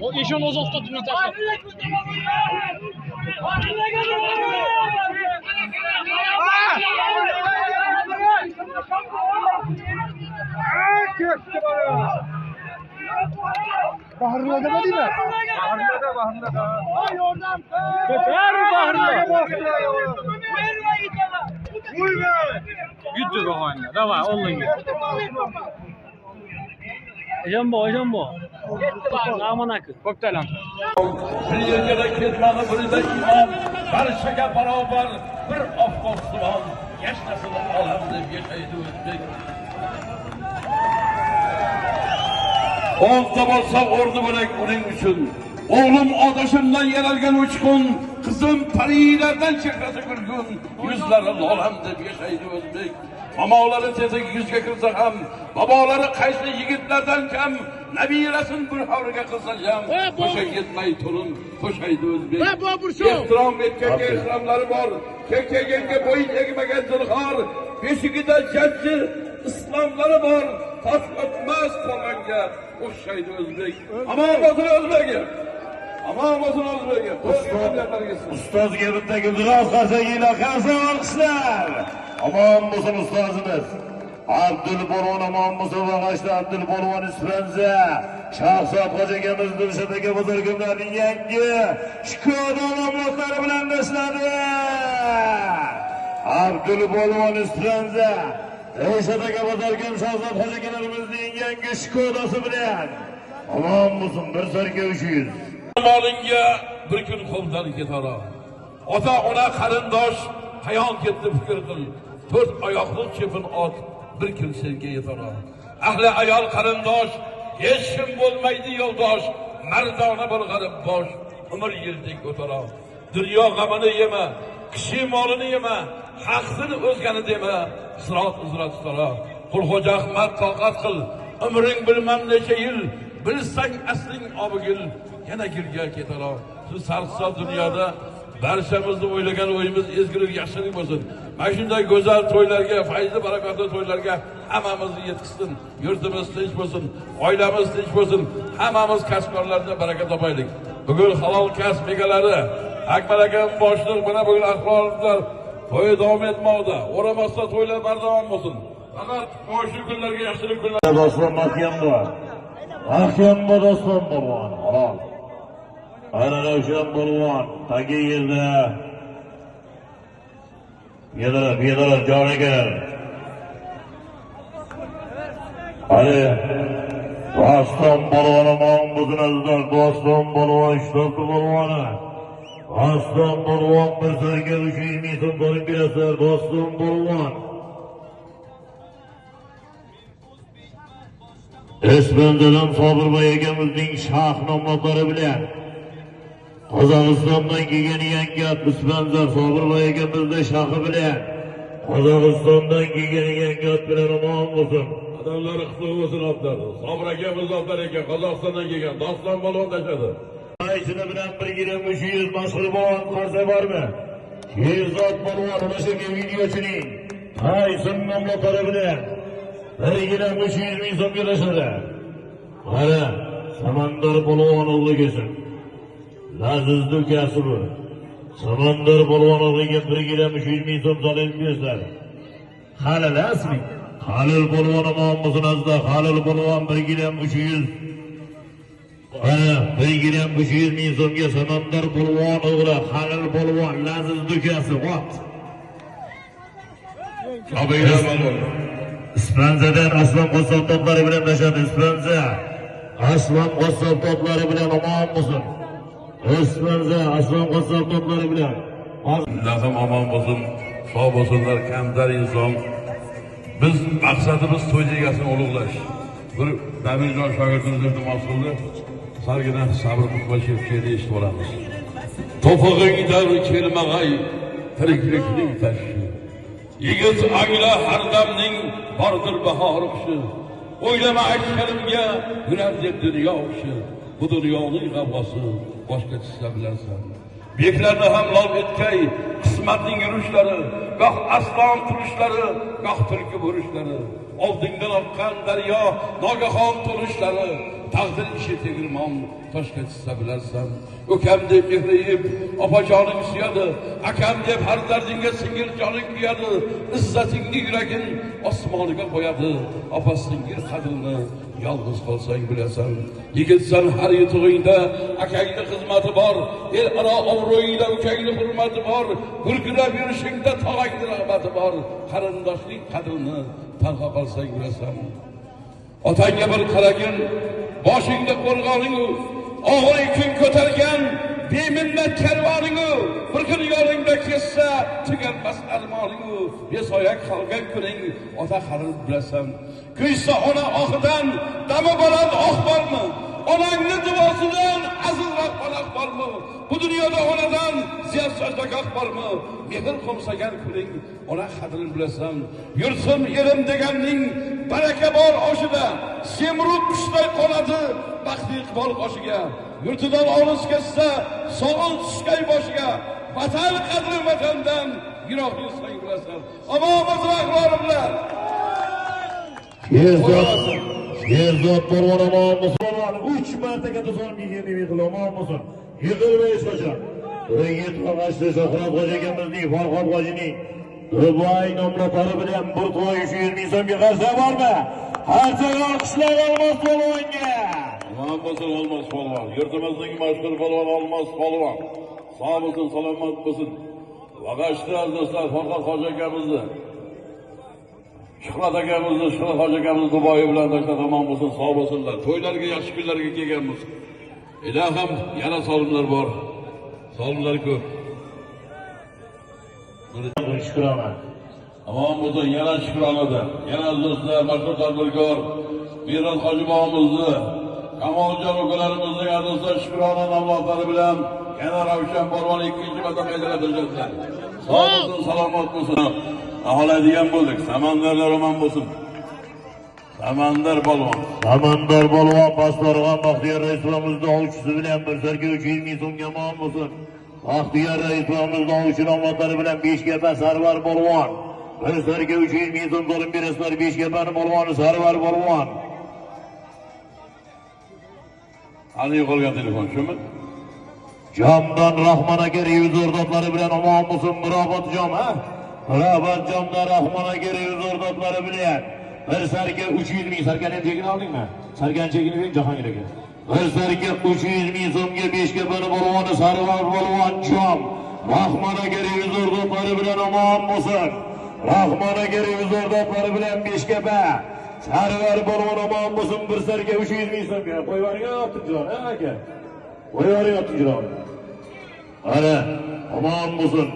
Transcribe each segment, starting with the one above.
O eshon o'zi oftobni tashlab. Baharlı'da mı değil mi? Baharlı'da, Baharlı'da. Ver Baharlı'da. Yutdi og'ayni. Давай, oldinga. Eshon bo, eshon bo. Namonaki. Ko'p talant. Bir yerga ketmadi, birida imom, barchaga barobar bir oftob simon, yashnasin olam deb yashaydi o'zbek. O'nta bo'lsa o'rni bo'lak uning uchun. O'g'lim adashimdan yaralgan uchqun, qizim parilardan chehrasi gulgun, yuzlari lolam deb yashaydi o'zbek. Momolari tezak yuzga kirsa ham, bobolari qaysi yigitlardan kam, nabirasin bir hovliga qilsa ham, qo'sha yetmay to'rin qo'shaydi o'zbek. Ehtirom etganga ehromlari bor, kekkaganga bo'yin egmagan zilxor, beshigida jajji islomlari bor, tosh o'tmas qo'rg'onga o'xshaydi o'zbek. Amon bo'lsin o'zbegim. Amon bo'lsin o'zbegim. Ustozga bitta guldiroz qarsakiylar, qarsak olqishlar. Amon bo'lsin ustozimiz. Abdul Polvon amon bo'lsin va g'ashda Abdul Polvon Ispanza. Shahzod hoji akamiz Dilshod aka bozorkomlarning yangi Shkoda nomlari bilan tashladi. Abdul Polvon Ispanza. Dilshod aka bozorkom Shahzod hoji akalarimizning yangi Shkodasi bilan. Amon bo'lsin, bir sarka 300. Molingga bir kun qo'ldan ketara. Ota ona qarindosh qayon ketdi fikr qil. To'rt oyoqli chepin ot bir kun senga yetara. Ahli ayol qarindosh hech kim bo'lmaydi yo'ldosh. Mardona bir g'arib bosh umr yildek o'tara. Dunyo g'amini yema, kishi molini yema, haqsini o'zgani dema, sirot uzra tutara. Qulxo'ja Ahmad toqat qil, umring bilmam necha yil, bilsang asling obigil, yana girga ketara. Shu sarhisob dunyoda barchamizni o'ylagan o'yimiz ezgulik, yaxshilik bo'lsin. Mana shunday go'zal to'ylarga, fayzli barakotli to'ylarga hammamizni yetkazsin. Yurtimiz tinch bo'lsin, oilamiz tinch bo'lsin. Hammamiz kasbkorlardan baraka topaylik. Bugun halol kasb egalari Akmal akam boshliq, mana bugun ahvollar to'yi davom etmoqda. O'ramasda to'ylar bardavom bo'lsin. Faqat qo'shni kunlarga yaxshilik kunlar. Doston mahkam bor. Mahkam bor doston polvon, halol. Ana Ravshan polvon tagi yerda. Yedilar, yedilar, jon ekan. Hali Doston polvon omon bo'lsin azizlar, Doston polvon ishtirokchi polvoni. Doston polvon bir sarga 300 ming so'm solib berasizlar, Doston polvon. Esbandadan Sobirboy akamizning shah nomlari bilan Qozog'istondan kelgan yangi at Ispanzar Sobirboy akamizning shahi bilan Qozog'istondan kelgan yangi at bilan omon bo'lsin. Odamlar qutlug' bo'lsin otlar. Sobir akamiz otlar ekan, Qozog'istondan kelgan. Doston polvon tashadi. Ayshini bilan bir girim 300 mashhur polvon qarsa bormi? Sherzod polvon o'sha videochining Tayson nomlari bilan bir girim 300 ming so'mga tashadi. Mana Samandar polvon o'g'li kelsin. Lazizni ukasi bu. Samandar polvon o'g'liga bir girim 300 ming so'm solib bersalar. Halil asmi. Halil polvon omon bo'lsin azizlar. Halil polvon bir girim 300. Mana bir girim 300 ming so'mga Samandar polvon o'g'li Halil polvon Lazizni ukasi ot. Ispanzadan Aslan qassob toplari bilan tashadi. Ispanza Aslan qassob toplari bilan omon bo'lsin. Ispanza Aslan qassob toplari bilan. Allohim omon bo'lsin, sog' bo'lsinlar, kamtar inson. Biz maqsadimiz to'y egasini ulug'lash. Bir Damirjon shogirdimiz iltimos qildi. Salgina sabr qilib she'rni eshitib olamiz. To'pig'ingdan kelmag'ay tiriklikning tashvishi. Yigit angla har damning bordir bahori qishi. O'ylama aytganimga yurar deb dunyo kishi. Bu dunyoning g'avg'osi boshqa tushsa bilarsan. Beklarni ham lol etgay qismatning yurishlari, goh aslon turishlari, goh tulki bo'rishlari. Oldingdan oqqan daryo nogahon to'lishlari, Taqdir ishi tegirmon, toshga tushsa bilarsan. Ukam deb mehriyib, opajoning suyadi, akam deb har dardingga singil joning kuyadi, izzatingni yuragin osmoniga qo'yadi, opa singil qadrini yolg'iz qolsang bilasan. Yigitsan har yutug'ingda akangni xizmati bor, el aro obro'yingda ukangni hurmati bor, gurkirab yurishingda tog'angni rag'bati bor, qarindoshlik qadrini tanho qolsang bilasan. Otangga bir qaragin, boshingda qo'rg'oning u, og'ir yukun ko'targan beminnat karvoning u, bir kun yo'lingda kessa tuganmas armoning u, besoya qolgan kuning ota qarin bilasan. Kuysa ona oxidan dami baland oq bormi? Onangni duosidan azizroq panoh bormi? Bu dunyoda onadan ziyod sajdagoh bormi? Mehr qo'msagan kuning ona qadrini bilasan. Yursim erim deganning baraka bor oshida, semrib qushday qoladi baxtli iqbol qoshiga. Yurtidan olis ketsa sog'in tushgay boshiga, vatan qadri vatandan yiroq yursang bilasan. Omon bo'lsin ahvolimlar. Sherzod polvon omon bo'lsin. 3 marta katta so'm yig'ildi, omon bo'lsin. Yig'ilmay hech qachon. Yigit og'ashli Shuhrat hoji akamizning, Farhod hojining Dubai nomlari bilan bir to'y 300 ming so'mga qarsa bormi? Qarsak olqishlar Olmos polvonga. Omon bo'lsin Olmos polvon. Yurtimizning mashhur polvoni Olmos polvon. Sog' bo'lsin, salomat bo'lsin. Vag'ashli do'stlar Farhod hoji akamizni, Shuhrat akamizni, Shuhrat hoji akamizni Dubai bilan do'stlar omon bo'lsin, sog' bo'lsinlar. To'ylarga, yaxshi kunlarga kelganmiz. Ilohim, yana solimlar bor. Solimlar ko'p. Shukrona. Omon bo'lsin, yana shukronada. Yana do'stlar, mashhur tadbirkor Meros hoji bobomizni, Kamoljon ukalarimizning do'stlar shukrona nomlari bilan yana Ravshan polvon ikkinchi marta qaytaradi do'stlar. Sog' bo'lsin, salomat bo'lsin. Aholadigan bo'ldik. Samandarlar omon bo'lsin. Samandar polvon. Samandar polvon Pastdarg'om Baxtiyor raisimizni ovchisi bilan bir sarga 300 ming so'mga omon bo'lsin. Baxtiyor raisimizni ovchi nomlari bilan Beshkapa Sarvar polvon. Bir sarga 300 ming so'm so'rim berasizlar Beshkapani polvoni Sarvar polvon. Qani yo'qolgan telefon shumi? Jomdan Rahmon aka revizor bilan omon bo'lsin. Mirobod jom, ha? Mirobod jomdan Rahmon aka revizor bilan bir sarga 300 ming. Sargani ham chekini oldingmi? Sargani chekini bering Jahongir aka. Bir sarga 300 ming so'mga Beshkapani polvoni Sarvar polvon jom. Rahmon aka revizor bilan omon bo'lsin. Rahmon aka revizor bilan Beshkapa Sarvar polvon omon bo'lsin. Bir sarga 300 ming so'mga. Qo'yib yuboring Abdujon, ha aka. Qo'yib yuboring Abdujon. Ana omon bo'lsin.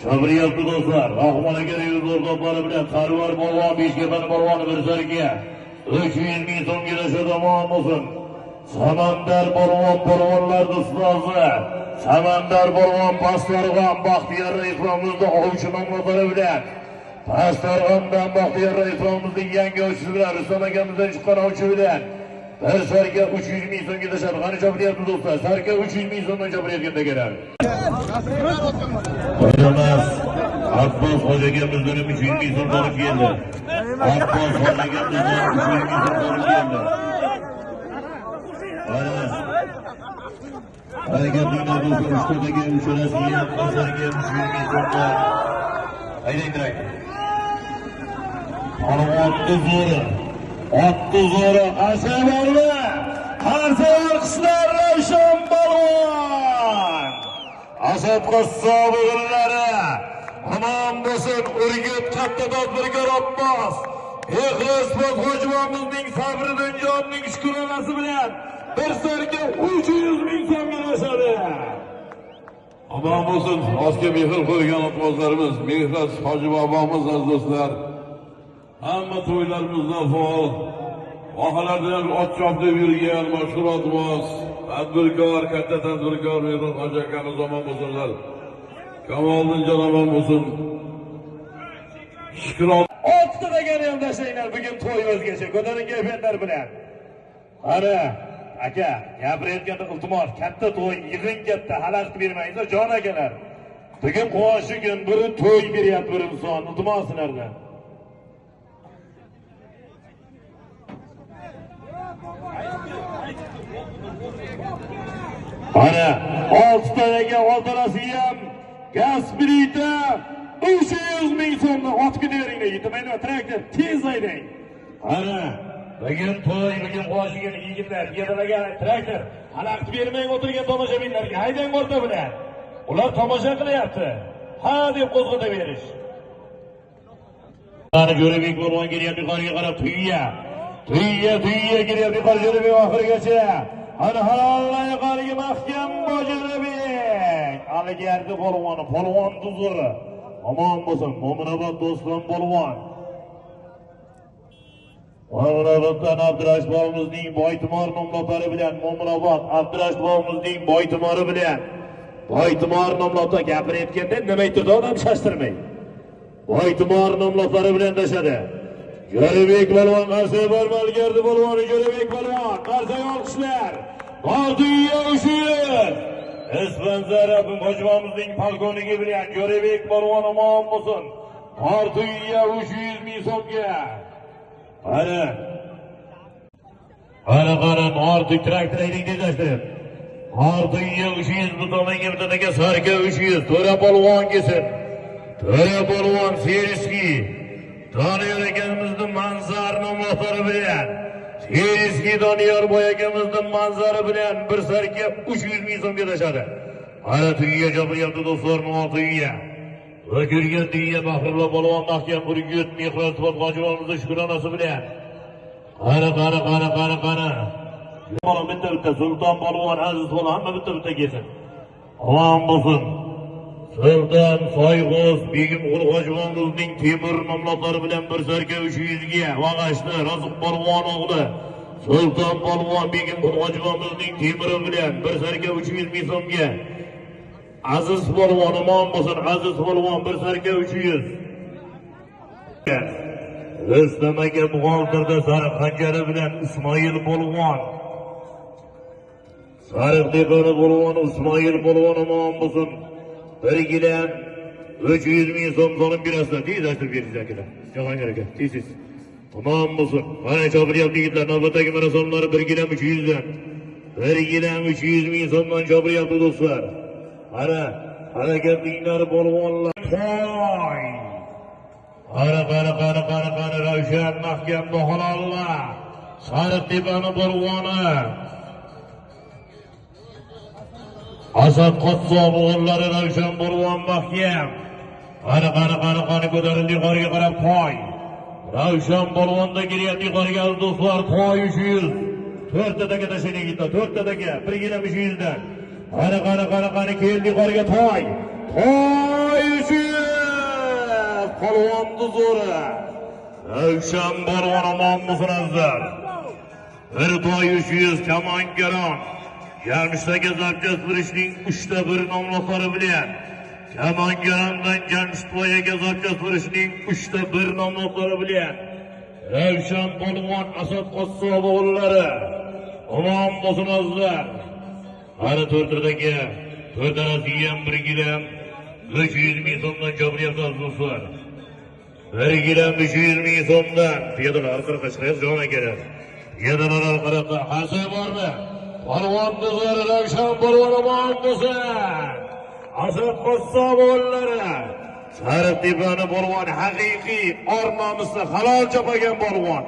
Chabiryapti do'stlar. Rahmon aka revizor bilan Sarvar polvon Beshkapani polvoni bir sarga 300 ming so'mga tashadi omon bo'lsin. Samandar polvon polvonlar ustozi Samandar polvon Pastdarg'om Baxtiyor raisimizni ovchi nomlari bilan Pastdarg'omdan Baxtiyor raisimizning yangi ovchisi bilan Rustam akamizdan chiqqan ovchi bilan bir sarga 300 ming so'mga tashadi. Qani chopiryapti do'stlar. Sarga 300 ming so'mdan chopiryotganda kelar. Qo'yamiz. Abbos hoji akamizdan 300 ming so'm olib keldi. Abbos hoji akamizdan 300 ming so'm olib keldi. Ana. Harakatliklar do'stlar, Uchtepaga uchalasi ham Qozonga 300 ming so'mdan. Haydang traktor. Polvonni zo'ri. Otni zo'ri. Qarsak bormi? Qarsak olqishlar Ravshan polvon. Asad qassob o'g'illari omon bo'lsin. Urgut katta tadbirkor Abbos Ehlis hojibomizning Sabriddin jonning shukronasi bilan bir sarga 300 ming so'mga tashadi. Omon bo'lsin otga mehr qo'ygan otbozlarimiz, Mehras hoji bobomiz aziz do'stlar. Hamma to'ylarimizda faol, vohalardan ot chopib yurgan mashhur otboz, tadbirkor, katta tadbirkor Mehras hoji akamiz omon bo'lsinlar. Kamoliddin omon bo'lsin. Shukron. Oltita degani ham tashlanglar, bugun to'y o'zgacha, ko'taring kayfiyatlar bilan. Ana aka, gapirayotganda iltimos, katta to'y, yig'in katta, xalaqit bermanglar jon akalar. Bugun quvonchli kun, biri to'y beryapti bir inson, iltimos sizlardan. Mana 6 tanaga oltanasi ham gaz plita 300 ming so'mni otib ketaveringlar. Yetmaydi, traktor tez haydang. Ana bugun to'y, bugun qo'shigan yigitlar, piyodalarga traktor xalaqit bermay o'tirgan tomoshabinlarga haydang o'rta bilan. Ular tomosha qilyapti. Ha deb qo'zg'ataverish. Mana Jo'rabek polvon kelyapti yuqoriga qarab tuya. Tuya, tuya kelyapti yuqori Jo'rabek oxirigacha. Ana halollar yuqoriga mahkam Jo'rabek. Aligardi polvoni, polvon tuzuri. Omon bo'lsin, Mo'minobod do'stim polvon. Mo'minoboddan Abdurashid bobomizning boytumor nomlari bilan, Mo'minobod Abdurashid bobomizning boytumori bilan, boytumor nomlabda gapirayotganda nima aytdi odam shashtirmay. Boytumor nomlari bilan tashadi. Jo'rabek polvon qarshi borma, Aligardi polvoni Jo'rabek polvon qarshi olqishlar. Oltiya 300. Ispanzar Hojibomizning polkovniki bilan Jo'rabek polvon omon bo'lsin. Oltiya 300 ming so'mga. Qara. Qara, qara, ortiq traktor haydang tezlashtirib. Oltiya 300 bu tomonga bittadaga sarka 300. To'ra polvon kelsin. To'ra polvon Seriski. Doniyor akamizning manzar nomlari bilan. Seriski Doniyor boy akamizning manzari bilan bir sarka 300 ming so'mga tashadi. Ana tuya chopilyapti do'stlar, tuya. Va ko'rgan tuya Bahrulla polvon mahkam burgut mehribon hojibomizning shukronasi bilan. Qara, qara, qara, qara, qara. Polvon bitta bitta, Sulton polvon, Aziz polvon hamma bitta bitta kelsin. Omon bo'lsin. Sulton Soyg'oz Begim Hojibomizning temir nomlari bilan bir sarka 300 ga Vag'ashli Roziq polvon o'g'li Sulton polvon Begim Hojibomizning temiri bilan bir sarka 300 ming so'mga. Aziz polvon omon bo'lsin, Aziz polvon bir sarka 300. Rustam aka buxgalterda sariq xanjari bilan Ismoil polvon. Sariq tepani polvon Ismoil polvon omon bo'lsin. Bir gilam 300 ming so'm solib berasizlar. Tezlashtirib beringiz akalar. Jahongir aka, tez. Tamom bo'lsin. Mana chopiryapti yigitlar. Navbatdagi marosonlari bir gilam 300 dan. Bir gilam 300 ming so'mdan chopiryapti do'stlar. Ana harakatlinglar polvonlar. Toy. Qara, qara, qara, qara, qara Ravshan mahkam halollar. Sariq tepani polvoni. Asad Qassob o'g'illari Ravshan polvon mahkam. Qara, qara, qara, qara ko'tarildi yuqoriga qarab toy. Ravshan polvonda kelyapti yuqoriga do'stlar, toy 300. To'rttadaga tashlang yigitlar, to'rttadaga bir gilam 300 dan. Qara, qara, qara, qara keldi yuqoriga toy. Toy 300. Polvonni zo'ri. Ravshan polvon omon bo'lsin azizlar. Bir toy 300 Kamangaron. Jamshidga zapchast berishning 3ta 1 nomlari bilan. Kamangarondan Jamshidboyga zapchast berishning 3ta 1 nomlari bilan. Ravshan polvon Asad Qassob o'g'illari. Omon bo'lsin azizlar. Qara to'rttadagi to'rttanasi ham bir gilam 300 ming so'mdan chopiryapti do'stlar. Bir gilam 300 ming so'mdan. Piyodalar orqaga chiqayapti, jon akalar. Piyodalar orqaga qarshi bormi? Polvon do'stlari Ravshan polvon omon bo'lsin. Asad Qassob o'g'illari. Sariq tepani polvon haqiqiy or nomusni halol chopagan polvon.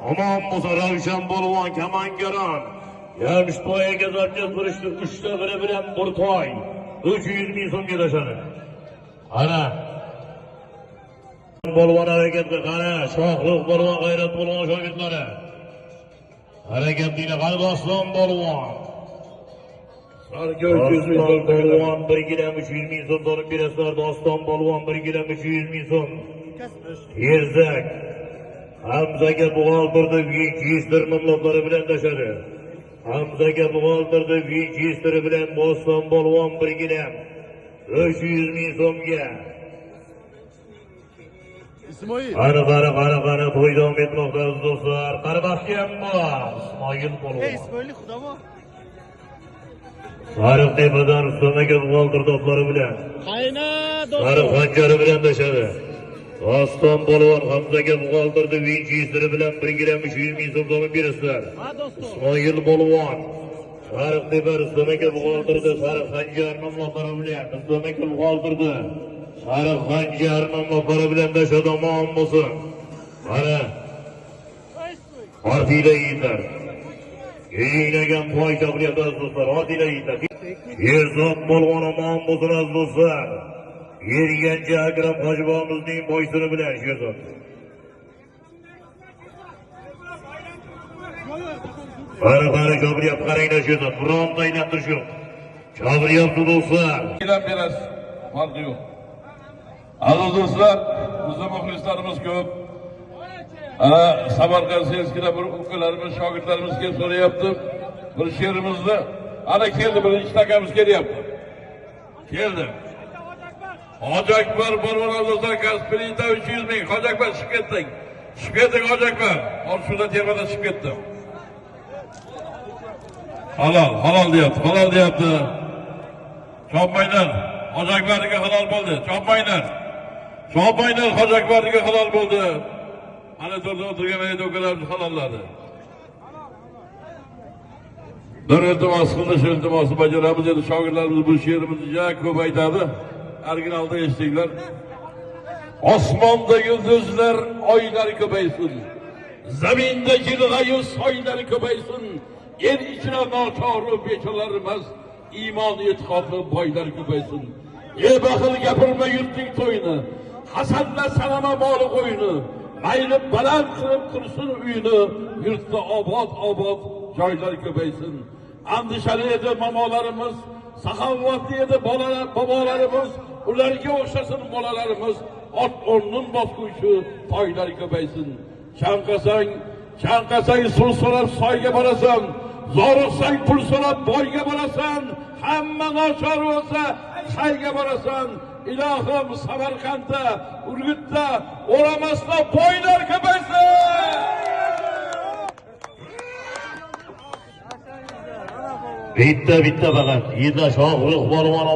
Omon bo'lsin Ravshan polvon Kamangaron. Jamshidboyga zapchast berishni 3ta 1 bilan bir toy 300 ming so'mga tashadi. Qara. Polvon harakat qil, qara, Shohruh polvon, G'ayrat polvon shogirdlari. Harakatinglar Qalboston polvon. Sarka 300 ming so'm polvon bir gilam 300 ming so'm solib berasizlar. Doston polvon bir gilam 300 ming so'm. Yerzak Hamzaga buxgalterda Winchester nomlari bilan tashadi. Hamzaga buxgalterda Winchester bilan Boston polvon bir gilam 300 ming so'mga. Ismoil. Qara, qara, qara, qara to'y davom etmoqda aziz do'stlar. Qara mahkam bor. Ismoil polvon. Ey Ismoil xudomo. Sariq tepadan Rustam aka buxgalter toplari bilan. Qayna Sariq xanjari bilan tashadi. Doston polvon Hamzaga buxgalterda Winchester bilan bir gilam 300 ming so'm solib berasizlar. Ha do'stim. Ismoil polvon Sariq Tepa Rustam aka buxgalterda Sariq Sanjar nomli para bilan Rustam aka buxgalterda Sariq Sanjar nomli para bilan dashada omon bo'lsin. Mana ortinglar yigitlar. Keyinlagan poy chopiryapti aziz do'stlar. Ortinglar yigitlar. Sherzod polvon omon bo'lsin aziz do'stlar. Yergancha Akram Hojibomizning boysini bilan Sherzod. Qara chopiryapti, qaranglar Sherzod. Bironta aylantirish yo'q. Chopiryapti do'stlar. Bilan berasiz, farqi yo'q. Aziz do'stlar, bizning muxlislarimiz ko'p. Ana Samarqand selskida bir ukalarimiz, shogirdlarimiz kelib so'rayapti. Bir she'rimizni. Ana keldi, bir ikkita akamiz kelyapti. Keldi. Hoji Akbar polvon do'stlar, Kasperita 300 ming. Hoji Akbar chiqib ketding. Chiqib ketding Hoji Akbar. Hozir shunda termada chiqib ketdi. Halol, halol deyapti, halol deyapti. Chopmanglar. Hoji Akbarga halol bo'ldi. Chopmanglar. Chopmanglar, Hoji Akbarga halol bo'ldi. Ana to'rda o'tirgan mayda ukalarimiz halolladi. Bir iltimos qildi, shu iltimosni bajaramiz. Endi shogirdlarimiz bu she'rimizni juda ko'p aytadi. Originalda eshitdinglar. Osmonda yulduzlar, oylar ko'paysin. Zaminda jilg'ayu soylar ko'paysin. Yer ichra nochoru bechoralar emas, iymon e'tiqodli boylar ko'paysin. Ey baxil gapirma yurtning to'yini, hasanla sanama moli qo'yini. Mayli baland qilib qursin uyini, yurtda obod obod joylar ko'paysin. Andishali edi momolarimiz, saxovatli edi bobolarimiz, ularga o'xshasin bolalarimiz, ot o'rnin bosquvchi toylar ko'paysin. Chanqasang suv so'rab soyga borasan, zoriqsang pul so'rab boyga borasan, hamma nochor bo'lsa qayga borasan. Ilohim Samarqandda, Urgutda, O'ramasda boylar ko'paysin. Bitta faqat. Yigitlar Shohruh polvon.